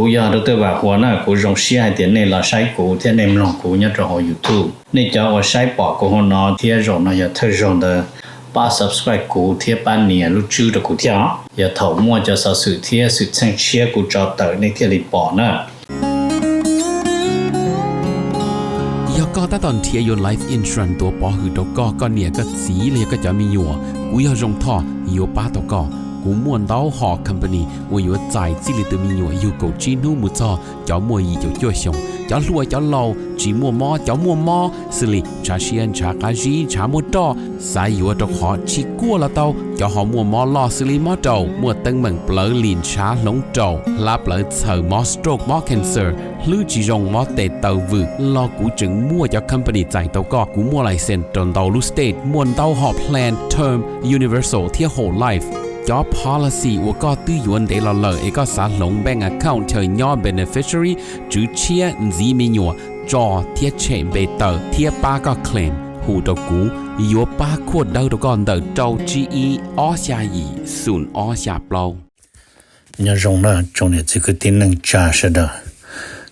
Kuv yog Dr. Vam Huas na, kuv zoo siab hais tias nej los saib kuv thiab nej mloog kuv nyob rau hauv YouTube. Nej cov uas saib pom kuv hauv no thiab zaum no yog thawj zaug ntawd, pab subscribe kuv thiab pab nias lub tswb rau kuv thiab os. Yog thaum muaj cov xov xwm thiab xwm txheej tshiab kuv tso tawm nej thiaj li pom na. Yog koj tab tom nrhiav yuav life insurance tuav pov hwm rau koj, koj niam koj txiv los yog koj cov me nyuam, kuv yog Zoo Thoj yuav pab tau koj. Kuv muaj ntau hom company uas yuav txais txij li tus me nyuam yug kaum tsib hnub mus txog cov muaj yim caum cuaj xyoos, cov hluas cov laus, tsis muaj mob cov muaj mob, xws li ntshav siab ntshav qab zib ntshav muaj roj, xav yuav rau qhov tsis kuaj los tau, cov ho muaj mob loj xws li mob raum, muaj teeb meem plawv lim ntshav hloov raum, hlab plawv txhaws, mob stroke mob cancer, hlwb tsis zoo mob tes taw vwm los kuv tseem muaj cov company txais tau koj. Kuv muaj license rau ntau lub state, muaj ntau hom plan term, universal thiab whole life. Cov policy uas koj twb yuav ntev los lawm es koj xav hloov bank account chaw nyob beneficiary, tswv tshiab, ntxiv me nyuam, tso thiab tshem npe tawm thiab pab koj claim, hu rau kuv, yuav pab khuaj dawb rau koj ntawm rau tsib ib ob xya yim xoom ob xya plaub. Nyob zoo na tsoom niam txiv kwv tij neej tsa sawv daws.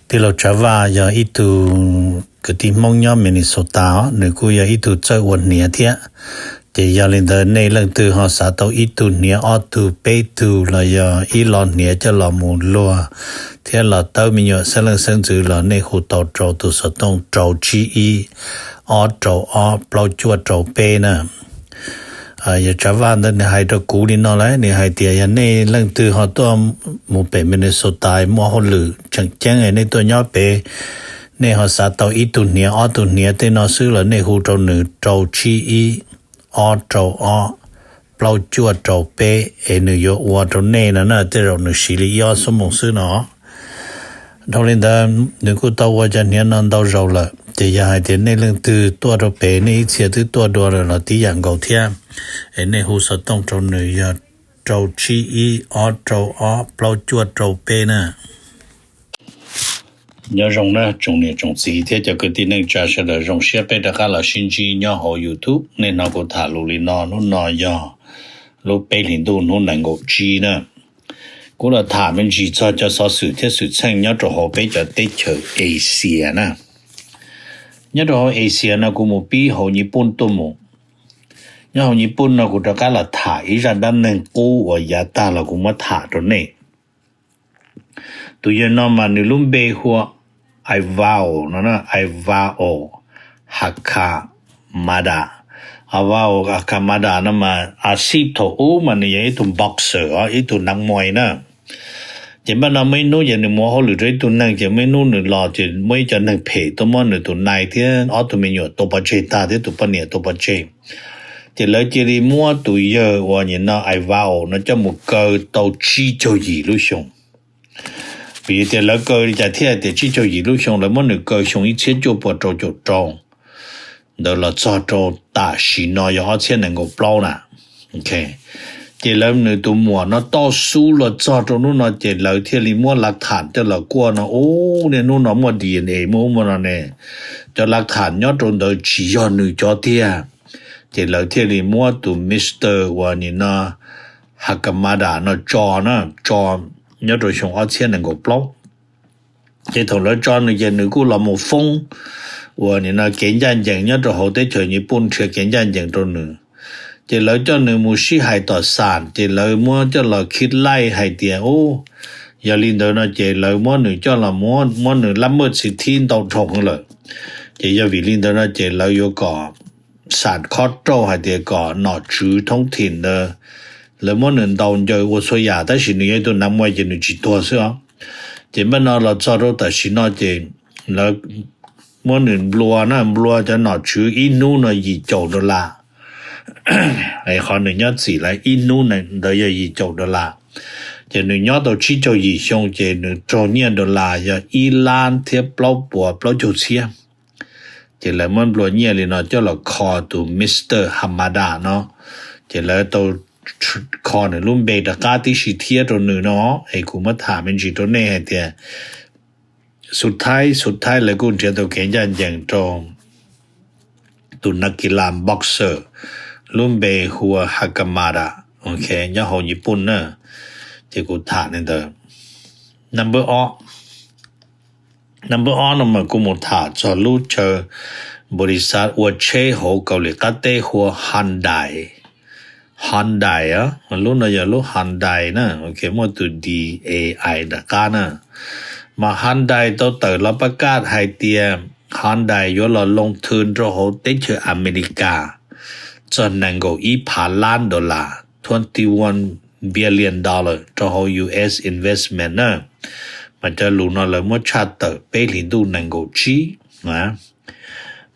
Tij laug Tsav Vaj yog ib tug kwv tij Hmoob nyob Minnesota os, nws kuj yog ib tug txawj ua hniav thiab. Ces yog li ntawd nej leej twg ho xav tau ib tug hniav ob tug peb tug los yog ib lo hniav coj los mus luag thiab los tawb me nyuam xeeb leej xeeb ntxwv los nej hu tau rau tus xov tooj rau tsib ib ob rau ob plaub cuaj rau peb na. Yog Tsav Vaj ntawd nws hais rau kuv li no lawm, nws hais tias yog nej leej twg ho tuaj mus pem Minnesota muaj hauj lwm tseem ceeb nej tuaj nyob pem, nej ho xav tau ib tug hniav ob tug hniav tej no xwb los nej hu rau nws rau tsib ib ob rau ob plaub cuaj rau peb es nws yuav ua rau nej no na, tej zaum nws siv li ib ob xuab moos xwb no. Dhau li ntawd nws kuj tau ua cov hniav no ntau zaus lawm, ces yog hais tias nej leej twg tuaj rau pem nej ib txhia twb tuaj dua lawm los tib yam nkaus thiab, es nej hu xov tooj rau nws yog rau tsib ib ob rau ob plaub cuaj rau peb na. Nyob zoo na tsoom niam tsoom txiv thiab cov kwv tij neej tsa sawv daws, zoo siab peb rov qab los sib ntsib nyob hauv YouTube. Nej hnov kuv tham lus li no, hnub no yog lub peb hlis ntuj hnub nees nkaum tsib na. Kuv los tham me ntsis txog cov xov xwm thiab xwm txheej nyob rau hauv peb cov teb chaws Asia na. Nyob rau hauv Asia no kuv mus pib hauv Nyij Pooj tuaj mus. Nyob hauv Nyij Pooj no kuv rov qab los tham ib zaj dab neeg qub uas yav tag los kuv muab tham rau nej. Tus yawg no mas nws lub npe hu ua Ivao no, Ivao Hakamada. Ivao Hakamada no mas a sib thaum ub mas nws yog ib tug boxer os, ib tug nav muaj na. Ces npaj no muaj ib hnub ces nws mus ua hauj lwm rau ib tug neeg, ces muaj ib hnub nws los ces muaj ib co neeg phem tuaj muab nws tus nai thiab ob tug me nyuam tua pov tseg tag thiab tus poj niam tua pov tseg. Ces lawv cia li muab tus yawg uas nim no Ivao no coj mus kaw tau tsib caug yim lub xyoo. Vim tias lawv kaw li cas thiaj tias tsib caug yim lub xyoo, lawv muab nws kaw xyoo ib txhiab cuaj puas rau caum rau ntawd los txog rau tam sim no yog ob txhiab nees nkaum plaub na. Ces lawv nws tus muam no toj xub los txog rau hnub no ces lawv thiaj li muab lav tham coj los kuaj no, ub, niaj hnub no muaj D N A muaj ub muaj no ne, cov lav tham nyob rau ntawd tsis yog nws cov tiag. Ces lawv thiaj li muab tus Mister uas nim no Hakamada no tso na, tso nyob rau xyoo ob txhiab nees nkaum plaub. Ces thaum lawv tso nws ces nws kuj los mus foob uas nim no kev ncaj ncees nyob rau hauv teb chaws Nyij Pooj, nrhiav kev ncaj ncees rau nws. Ces lawv coj nws mus sib hais tom xam, ces lawv muab coj los khib laij hais tias, ub, yog li ntawd no ces lawv muab nws coj los muab nws lab maj xis thib ntau dhau heev lawm. Ces yog vim li ntawd no ces lawv yuav kom xam khob rauj hais tias kom nom tswv thoob thim ntawd lawv muab nws ntaus ncaws ua txhua yam, tab sis nws yog ib tug nav muaj ces nws tsis tuag xwb os. Ces npaj no los txog rau tam sim no ces lawv muab nws nplua na, nplua cov nom tswv ib hnub no yim caum dollar. Qhov nws nyob txim lawv ib hnub ntawd yog yim caum dollar. Ces nws nyob tau tsib caug yim xyoo ces nws raug nyiaj dollar yog ib lab thiab plaub puas plaub caug txhiab. Ces lawv muab nplua nyiaj li no coj los kho tus Mister Hamada no. Ces lawv tau kho nws lub npe rov qab tib si thiab rau nws no. Es kuv muab tham me ntsis rau nej hais tias xu thaib xu thaib lawv kuj nrhiav tau kev ncaj ncees rau tus nab kis las boxer lub npe hu ua Hakamada, nyob hauv Nyij Pooj na. Ces kuv tham li ntawd. Number ob, number ob no mas kuv mus tham txog lub chaw npaum li xav ua tsheb hauv Kaus Lim qab teb hu ua Hyundai. Hyundai, lub no yog lub Hyundai na, muaj tus D A I nram qab na. Mas Hyundai tau tawm los pab kaj hais tias Hyundai yuav los loo thw rau hauv teb chaws Amelikas txog nees nkaum ib phav lab dollar, twenty one billion dollar rau hauv U S investment na. Mas cov lus no lawv muab tshaj tawm peb hlis ntuj nees nkaum tsib.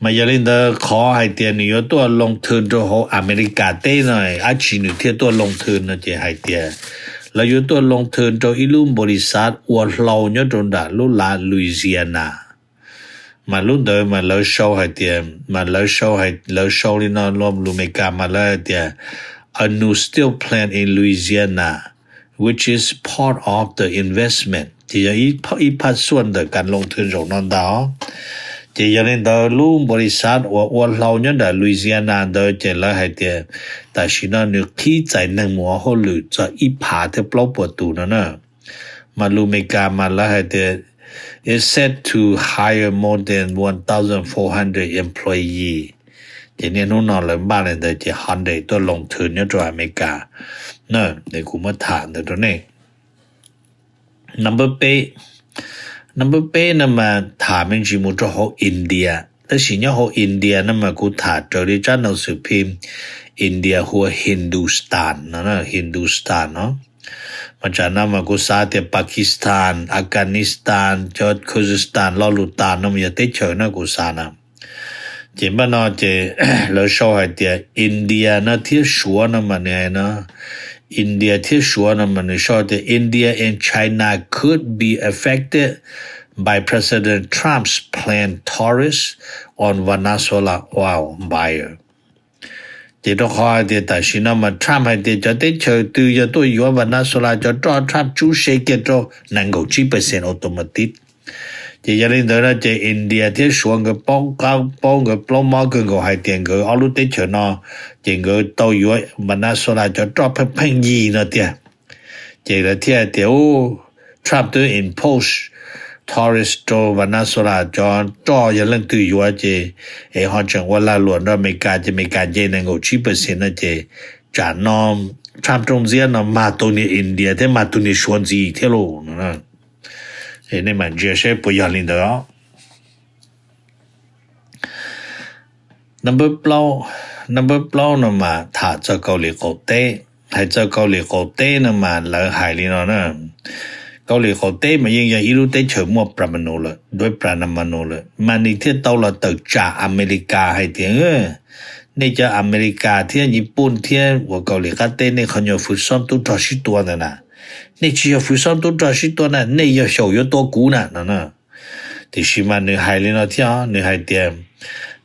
Mas yog li ntawd qhov hais tias nws yuav tuaj loo thw rau hauv Amelikas teb no, dab tsi nws thiaj tuaj loo thw no ces hais tias lawv yuav tuaj loo thw rau ib lub npaum li xav ua hlau nyob rau nram lub lav Louisiana. Mas lub ntawd mas lawv sau hais tias, mas lawv sau, lawv sau li no, lus Amelikas mas lawv hais tias a new steel plant in Louisiana, which is part of the investment, ces yog ib phaj xuaj ntawm kas loo thw zaum no ntag. Ces yog li ntawd lub npaum li xav uas ua hlau nyob nram Louisiana ntawd ces lawv hais tias tam sim no nws qhib txais neeg mus ua hauj lwm txog ib phav thiab plaub puas tus no na. Mas lus Amelikas mas lawv hais tias it's set to hire more than one thousand four hundred employee. Ces niaj hnub no lawv npaj li ntawd ces Hyundai tuaj loo thw nyob rau Amelikas na. Kuv muab tham ntawd rau nej. Number peb, number peb no mas tham me ntsis mus rau hauv India, tab sis nyob hauv India no mas kuv tham raws li tsab ntoo xwm phim India hu ua Hindustan no, Hindustan no. Mas tsam no mas kuv xav tias Pakistan, Afghanistan, cov Kazakhstan, lo lus tas no mas yog teb chaws no kuv xav na. Ces npaj no ces lawv sau hais tias India no thiab Suav no mas nws hais no, India thiab Suav no mas nws sau tias India and China could be affected by President Trump's planned tariffs on Venezuela oil buyer. Ces rau qhov hais tias tam sim no mas Trump hais tias cov teb chaws twg yog tuaj yuav Venezuela cov roj, Trump tsub se kiag rau nees nkaum tsib percent automatic. Ces yog li ntawd no ces India thiab Suav nkawd paub qab paub, nkawd plaub mob kawg nkaus hais tias nkawd ob lub teb chaws no ces nkawd tau yuav Venezuela cov roj pheej pheej yig no tiag. Ces lawv thiaj hais tias, u, Trump twb impose tariffs rau Venezuela cov roj, yog leej twg yuav ces es ho tseem ua lag luam nrog Amelikas ces Amelikas nce nees nkaum tsib percent no ces tsam no Trump rooj ntxiab no mag tus niag India thiab mag tus niag Suav ntxiv thiab lauj. Nej mam ntsia seb puas yog li ntawd. Number plaub, number plaub no mas tham txog Kaus Lim qaum teb. Hais txog Kaus Lim qaum teb no mas lawv hais li no na. Kaus Lim qaum teb mas yeej yog ib lub teb chaws muaj pram ma nus lawm, duab pram ma nus lawm, mas nws thiaj tau los tawm tsam Amelikas hais tias nej cov Amelikas thiab Nyij Pooj thiab uas Kaus Lim qab teb nej qhov nyuag fwv xob tub rog sib tua ntawd na, nej tsis yog fwv xob tub rog sib tua na, nej yog xyaum yuav tua kuv na no na. Tiam sis mas nws hais li no thiab, nws hais tias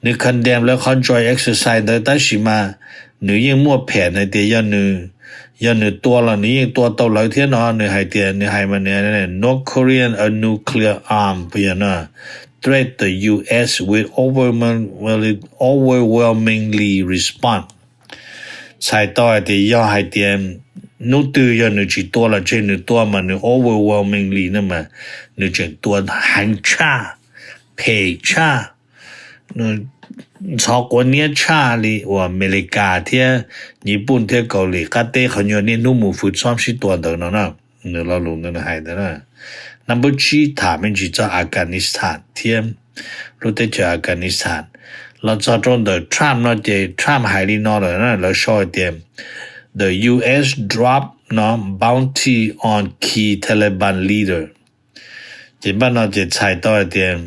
nws condemn lawv qhov joint exercise ntawd tab sis mas nws yeej muaj phem hais tias yog nws tua los nws yeej tua tau lawv thiab no. Nws hais tias, nws hais mas nws, North Korean a nuclear arm, threat the U S will overwhelmingly respond. Txhais tau hais tias yog hais tias hnub twg yog nws tsis tua los tseg, nws tua mas nws overwhelmingly no mas nws tseem tua heev tshaj, phem tshaj, ntxhov quav niab tshaj li uas Amelikas thiab Nyij Pooj thiab Kaus Lim qab teb qhov nyuag niaj hnub mus fwv xob sib tua ntawd no na. Nws lo lus ntawd nws hais ntawd na. Number tsib tham me ntsis txog Afghanistan thiab lub teb chaws Afghanistan. Los txog rau ntawm Trump no ces Trump hais li no lawm na, lawv sau hais tias the U S drop no bounty on key Taliban leader. Ces npaj no ces txhais tau hais tias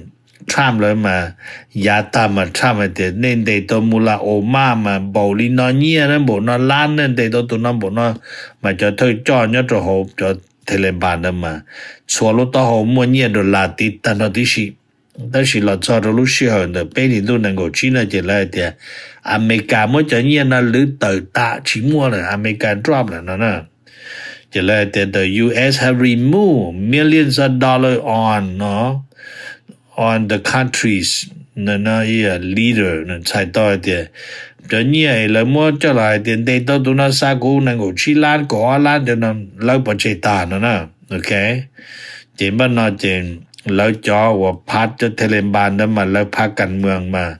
Trump lawv mas yav tag mas Trump hais tias nej ntes tau Mullah Omar mas npaum li no nyiaj na, npaum no lab, nej ntes tau tus no npaum no, mas cov thawj coj nyob rau hauv cov Taliban ntawd mas txhua lub taub hau muaj nyiaj dollar tiv tag nrho tib si. Tab sis los txog rau lub sij hawm ntawm peb hlis ntuj nees nkaum tsib no ces lawv hais tias Amelikas muab cov nyiaj no lwv tawm tas tsis muaj lawm, Amelikas drop lawm no na. Ces lawv hais tias the U S have removed millions of dollars on no on the country's leader, txhais tau hais tias cov nyiaj es lawv muab coj los hais tias ntes tau tus no xa kuv nees nkaum tsib lab kaum ob lab cov no lawv pov tseg tag no na. Ok, Ces npaj no ces lawv cov uas phab cov Taliban ntawd mas lawv phab kas muas mas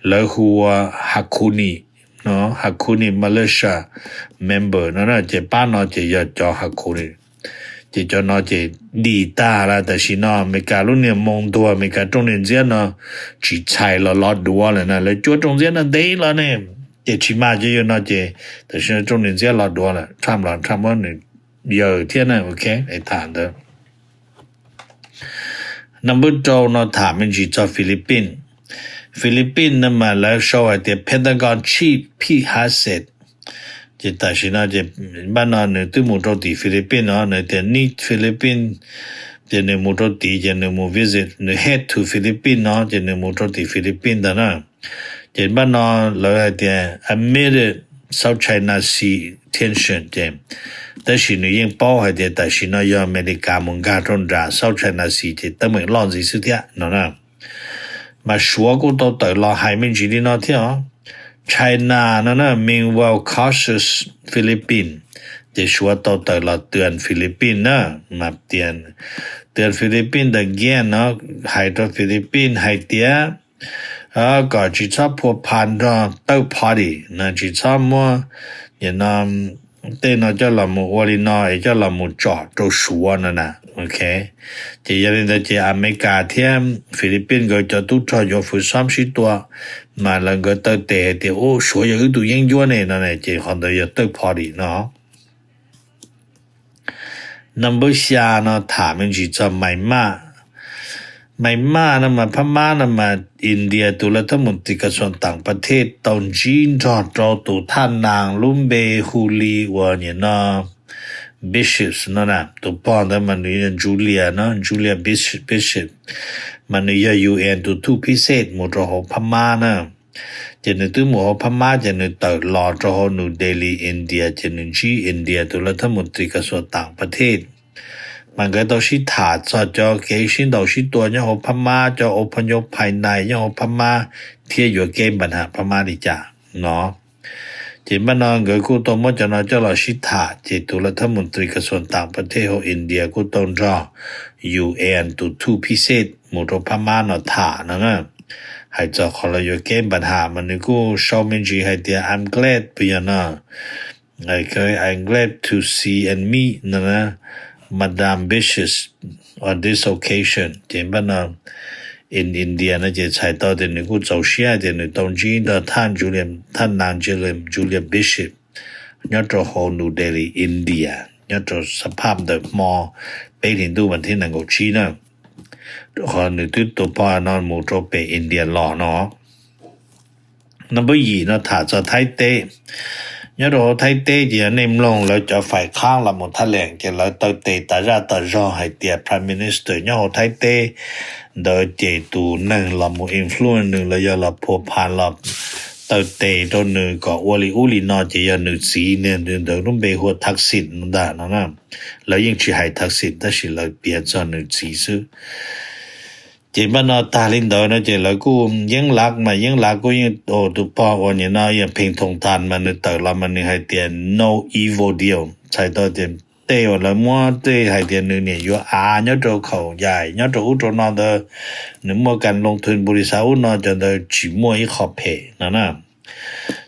lawv hu ua Haqqani, no, Haqqani militia member no na, ces pab no ces yog cov Haqqani. Ces cov no ces dim tag lawm, tam sim no Amelikas lub niag moo ntuag Amelikas rooj niam ntxiab no tsis txhais los los duav lawm na, lawv cuab rooj ntxiab no ntev los ne, ces tsis mag cov yawg no ces tam sim no rooj niam ntxiab los duav lawm, Trump los Trump muab nws yawg thiab na, ok, es tham ntawd. Number rau no tham me ntsis txog Philippines. Philippines no mas lawv sau hais tias Pentagon Chief Pete Hegseth. Ces tam sim no ces npaj no nws twb mus rau tim Philippines no, nws tias nij Philippines, ces nws mus rau tim, ces nws mus visit, nws head to Philippines no, ces nws mus rau tim Philippines ntag na. Ces npaj no lawv hais tias admitted South China Sea tension, ces tab sis nws yeej paub hais tias tam sim no yog Amelikas mus nkag rau nram South China Sea ces teeb meem loj ntxiv xwb thiab no na. Mas Suav kuj tau tawm los hais me ntsis li no thiab os. China no na meanwhile cautions Philippines, ces Suav tau tawm los twag Philippines na, mas tias twag Philippines again no, hais rau Philippines hais tias kom tsis txhob phua pha nrog third party no, tsis txhob muab no tej no coj los mus ua li no es coj los mus tsom rau Suav no na, ok. Ces yog li ntawd ces Amelikas thiab Philippines nkawd cov tub rog yuav fwv xob sib tua, mas lawv nkawd taw tes hais tias ub Suav yog wb tus yeeb ncuab ne no, ces qhov ntawd yog third party no. Number xya no tham me ntsis txog Myanmar. Myanmar no mas Phab Mab no mas India tus laj thab mus tis kas xuas tam pas thej tau ntsib nrog rau tus thaj nas lub npe hu li uas nim no Bishop no na, tus pog ntawd mas nws yog Julia no, Julia Bishop, mas nws yog U N tus thuj phib xej mus rau hauv Phab Mab na. Ces nws twb mus hauv Phab Mab ces nws tawm los rau hauv New Delhi, India, ces nws ntsib India tus laj thab mus tis kas xuas tam pas thej. Mas nkawd tau sib tham txog cov kev sib ntaus sib tua nyob hauv Phab Mab, cov ua phaj nyuj phai nais nyob hauv Phab Mab thiab yuav kev npa ham Phab Mab li cas no. Ces npaj no nkawd kuj tau muab cov no coj los sib tham, ces tus laj thab mus tis kas xuas tam pas thej hauv India kuj tau nrog U N tus thuj phib xej mus rau Phab Mab no tham no na. Hais txog qhov lawv yuav kev npa ham mas nws kuj sau me ntsis hais tias I'm glad, puas yog no, I'm glad to see and meet no na, Madam Bishop on this occasion. Ces npaj no in India no ces txhais tau tias nws kuj txaus siab tias nws tau ntsib nrog thaj, thaj nas Julia Bishop nyob rau hauv New Delhi, India, nyob rau xab phaj ntawm hmo peb hlis ntuj vas thib nees nkaum tsib na. Rau qhov nws twb tus pog no mus rau pem India los no. Number yim no tham txog Thaib teb. Nyob rau hauv Thaib teb ces yog nej mloog lawv cov faim qhab los mus thaj leem ces lawv taw tes tas zaj tas zog hais tias Prime Minister nyob hauv Thaib teb ntawd ces tus neeg los mus influence nws los yog los phua pha los taw tes rau nws kom ua li ub li no ces yog nws txiv, niag ntawd lub npe hu ua Thaksin ntag no na. Lawv yeej tsis hais Thaksin tab sis lawv piav txog nws txiv xwb. Ces npaj no tag li ntawd no ces lawv kuj Yeeb Lav mas Yeeb Lav kuj yeej tus pog uas nim no yog Pheej Thoom Thas mas nws tawm los mas nws hais tias no evil deal, txhais tau tias tej uas lawv muab tej hais tias nws niam yuav av nyob rau Khaum Yaim nyob rau ub rau no ntawd, nws muaj kas loo thw npu li xav ub no cov ntawd tsis muaj ib qho phem no na.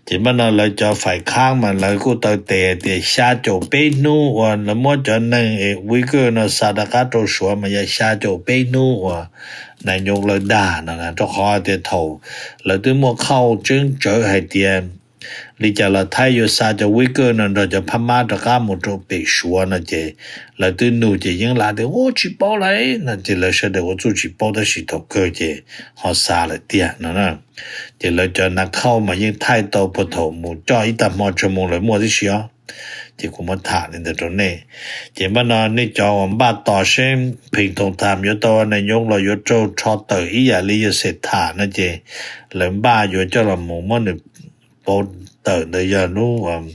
Ces npaj no lawv cov faim qhab mas lawv kuj taw tes tias xya caum peb hnub uas lawv muab cov neeg es Uyghur no xa rov qab rau Suav mas yog xya caum peb hnub uas nas nyob lawv dag no, rau qhov tias thaum lawv twb muaj qhauj tseeb tsawv hais tias li cas los Thaib yuav xa cov Uyghur no nrog cov Phab Mab rov qab mus rau pem Suav no ces lawv twb nug ces Yeeb Lav tias ua tsis paub lawm no ces lawv sawv daws ua txuj tsis paub tab sis thaum kawg ces ho xa lawm tiag no na. Ces lawv cov nas khauj mas yeej thaij tau puag thaum mus coj ib tag hmo tso mus lawv muaj tib si os. Ces kuv muab tham li ntawd rau nej. Ces npaj no nej cov uas npaj tos seb Pheej Thoom Thas yuav tau nas nyob los yuav raug rho tawm ib yam li yog Xes Tham no ces lawv npaj yuav coj los mus muab nws pauv tawm ntawd yog lub,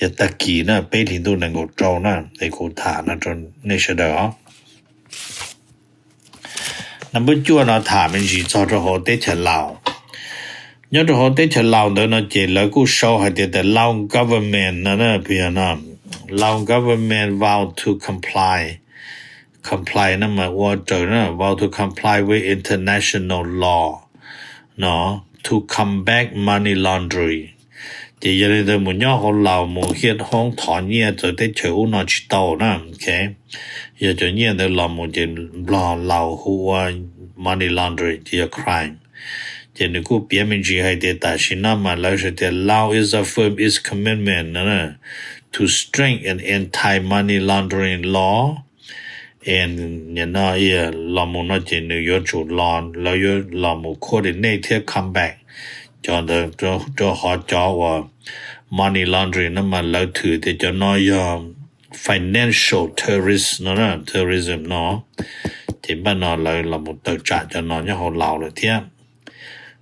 yog tag kis na peb hlis ntuj nees nkaum rau na es kuv tham no rau nej sawv daws os. Number cuaj no tham me ntsis txog rau hauv teb chaws Laos. Nyob rau hauv teb chaws Laos ntawd no ces lawv kuj sau hais tias the Lao government no, Lao government vow to comply comply no mas ua raws na, vow to comply with international law no, to combat money laundering. Ces yog li ntawd mus nyob hauv Laus mus hiab hoob thov nyiaj txawv teb chaws ub no tsis tau na. Yog cov nyiaj ntawd los mus ces Nplog Laus hu ua money laundering ces yog crime. Ces nws kuj piav me ntsis hais tias tam sim no mas lawv hais tias Laos is affirm its commitment to strengthen anti-money laundering law. Nim no los mus no ces nws yuav tsum los, lawv yuav los mus coordinate thiab combat cov ntawd rau qhov cov uas money laundering no mas lawv thwm tias cov no yog financial terrorist no, terrorism no. Ces npaj no lawv los mus tawm tsam cov no nyob hauv Laus lawm thiab.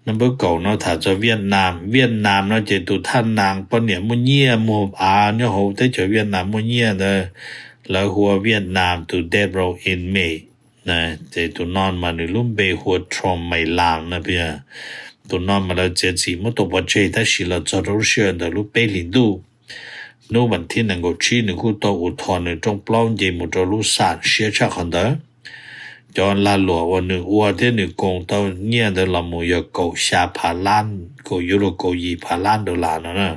Nab npawb kaum no tham txog Vietnam. Vietnam no ces tus thaj nas poj niam muaj nyiaj muag av nyob hauv teb chaws Vietnam muaj nyiaj ntawd lawv hu ua Vietnam tus death row inmate. Ces tus no mas nws lub npe hu ua Trần Mai Lan no. Tus no mas lawv txiav txim muab tua pov tseg tab sis los txog rau lub sij hawm ntawm lub peb hlis ntuj, hnub vas thib nees nkaum tsib nws kuj tau uas thov nws rooj plaub nce mus rau lub xam siab tshaj qhov ntawd. Cov lag luam uas nws ua thiab nws koom tau nyiaj ntawd los mus yog kaum xya phav lab, kaum yuav luag kaum yim phav lab dollar no na.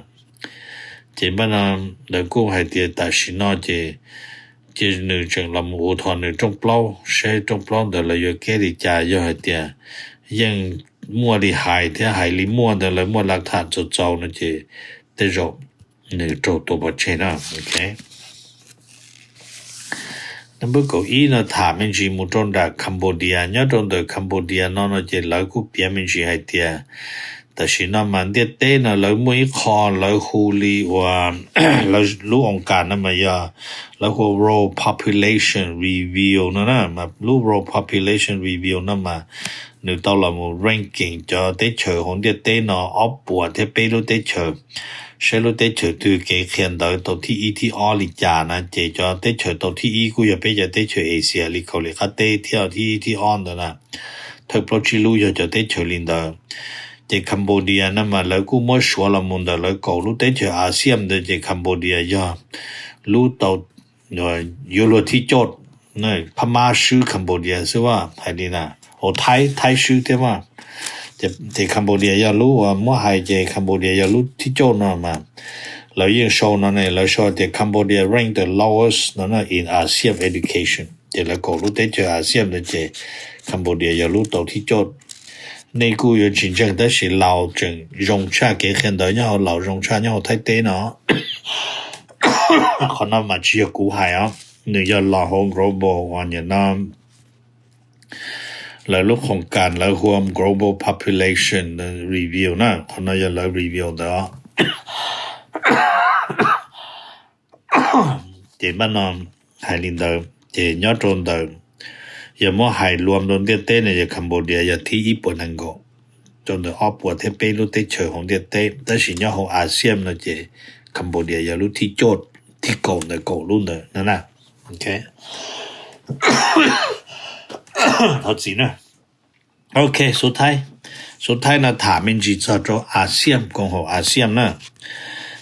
Ces npaj no lawv kuj hais tias tam sim no ces, ces nws tseem los mus uas thov nws rooj plaub, saib rooj plaub ntawd lawv yuav keb li cas, yog hais tias yeej muaj li hais thiab hais li muaj ntawd lawv muaj lav tham txaus txaus no ces tej zaum nws raug tua pov tseg na. Nab npawb kaum ib no tham me ntsis mus rau nram Cambodia. Nyob rau ntawm Cambodia no no ces lawv kuj piav me ntsis hais tias tam sim no mas ntiaj teb no lawv muaj ib qho lawv hu li uas lawv lub oos kas no mas yog lawv hu ua World Population Review no na. Mas lub World Population Review no mas nws tau los mus ranking cov teb chaws hauv ntiaj teb no ob puas thiab peb lub teb chaws, saib lub teb chaws twg kev qhia ntawv tau thib ib thib ob li cas na. Ces cov teb chaws tau thib ib kuj yog peb cov teb chaws Asia li Kaus Lim qab teb thiab thib ib thib ob ntawd na. Thawj plaub tsib lub yog cov teb chaws li ntawd. Ces Cambodia no mas lawv kuj muab suav los mus ntawm lawv kaum lub teb chaws ASEAN ntawd ces Cambodia yog lub tau yuav luag thib coj, Phab Mab swb Cambodia xwb vaj hais li na, o Thaib, Thaib swb thiab vaj. Ces Cambodia yog lub uas muab hais ces Cambodia yog lub thib coj no mas lawv yeej sau no ne, lawv sau tias Cambodia rank the lowest no in ASEAN education. Ces lawv kaum lub teb chaws ASEAN ntawd ces Cambodia yog lub tau thib coj. Nej kuj yuav tsis ntseeg tab sis Laus tseem zoo tshaj kev qhia ntawv nyob hauv Laus zoo tshaj nyob hauv Thaib teb no. Qhov no mas tsis yog kuv hais os, nws yog los hauv global uas nim no lawv lub khoom kas lawv hu ua Global Population Review na, qhov no yog lawv review ntawd. Ces npaj no hais li ntawd ces nyob rau ntawd, yog muab hais luam rau ntiaj teb no yog Cambodia yog thib ib puas nees nkaum rau ntawm ob puas thiab peb lub teb chaws hauv ntiaj teb, tab sis nyob hauv ASEAN no ces Cambodia yog lub thib coj, thib kaum ntawm kaum lub ntawd na. Thov txim na. Ok, xub thaib, xub thaib no tham me ntsis txog rau ASEAN, koom haum ASEAN na.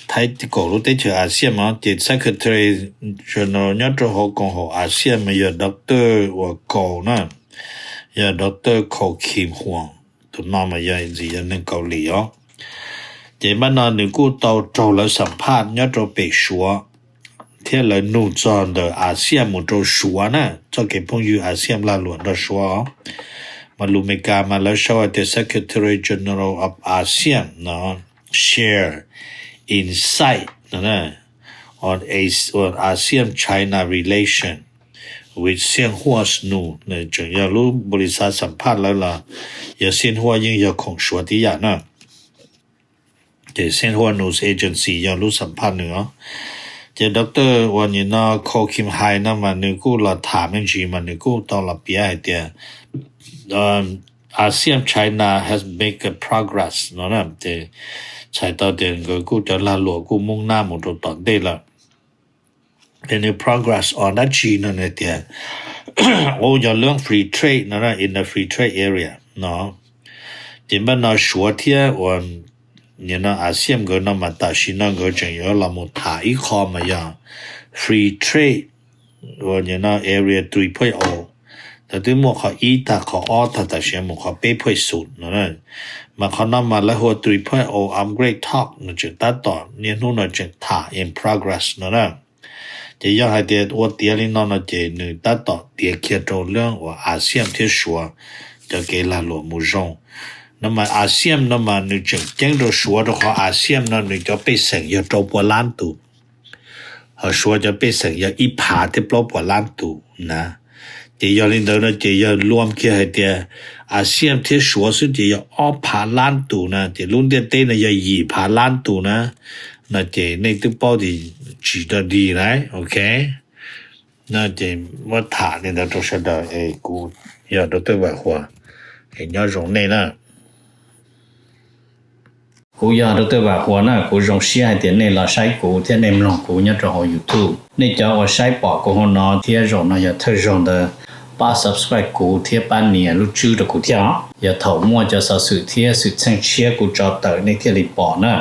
Thaib kaum lub teb chaws ASEAN no ces Secretary General nyob rau hauv koom haum ASEAN mas yog Doctor uas kaum na, yog Doctor Kaw Kim Hwan. Tus no mas yog ntxim yog neeg Kaus Lim os. Ces npaj no nws kuj tau raug lawv xam phaj nyob rau pem Suav thiab lawv nug txog ntawm ASEAN mus rau Suav na, txoj kev phooj ywg ASEAN lag luam nrog Suav os. Mas lus Amelikas mas lawv sau hais tias Secretary General of ASEAN no share insight on ASEAN China relation with Xinhua News. Tseem yog lub npaum li xav xam phaj lawv los yog Xinhua yeej yog khoom Suav tib yam na. Ces Xinhua News Agency yog lub xam phaj nws os. Ces Doctor uas nim no Kaw Kim Hwan no mas nws kuj los tham me ntsis mas nws kuj tau los piav hais tias ASEAN China has made a progress no na. Ces txhais tau tias nkawd kuj cov lag luam kuj moob nab mus rau tom ntej lawm. Ces nws progress on dab tsi no nws tias, u yog lub free trade no na, in the free trade area no. Ces npaj no Suav thiab uas nim no ASEAN nkawd no mas tam sim no nkawd tseem yuav los mus tham ib qho mas yog free trade area three point o, ntawd twb muaj qhov ib tag qhov ob tag tam sim mus qhov peb point xus no. Mas qhov no mas lawv hu ua three point o upgrade talk, nws tseem tab tom niaj hnub no tseem tham in progress no na. Ces yog hais tias ua tiav li no no ces nws tab tom tiav kiag rau lub uas ASEAN thiab Suav cov kev lag luam mus zoo. No mas ASEAN no mas nws tseem ceeb rau Suav rau qhov ASEAN no nws cov pej xeem yog rau pua lab tus, ho Suav cov pej xeem yog ib phav thiab plaub puas lab tus na. Ces yog li ntawd no ces yog luam kiag hais tias ASEAN thiab Suav xwb ces yog ob phav lab tus na, ces lub ntiaj teb no yog yim phav lab tus na. No ces nej twb paub tias tsis dog dig lauj, ok. No ces muab tham li ntawd rau sawv daws es kuv yog Dr. Vam Huas, es nyob zoo nej na. Kuv yog Dr. Vam Huas na, kuv zoo siab hais tias nej los saib kuv thiab nej mloog kuv nyob rau hauv YouTube. Nej cov uas saib pom kuv hauv no thiab zaum no yog thawj zaug ntawd, pab subscribe kuv thiab pab nias lub tswb rau kuv thiab os. Yog thaum muaj cov xov xwm thiab xwm txheej tshiab kuv tso tawm nej thiaj li pom na.